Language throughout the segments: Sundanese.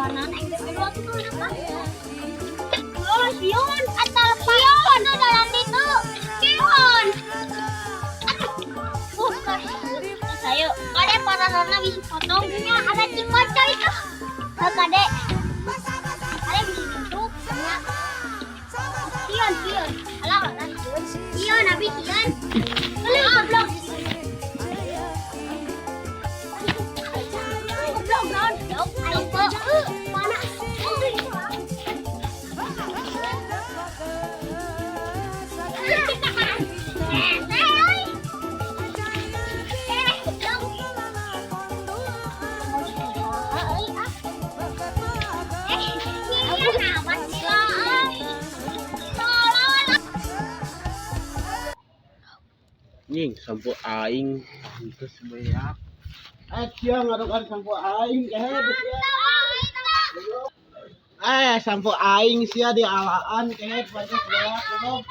Perjalanan aing teh milu atuh tuh apa? Oh, sieun atal sieun tuh dalam itu. Sieun. Aduh. Ayo, kade pararona bisa potong nya ada cikoco itu. Oh, kade. Kade bisa duduk nya. Sieun, sieun. Alah, alah, sieun. Sieun, abi sieun. Beli goblok. Goblok, naon? Ayo, mana? Nying, sampo aing pantes beak. Eh, sia ngarokan sampo aing kehed sia. Eh, sampo aing sia di alaan kehed pantes beak goblok.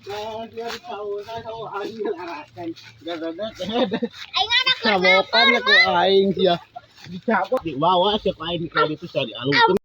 Nah, sia di sausan sampo aing ngarakan. Gara-gara kehed. Sabokan ku aing sia. Dicabut dibawa sia ku aing ka ditu sia dialungkeun.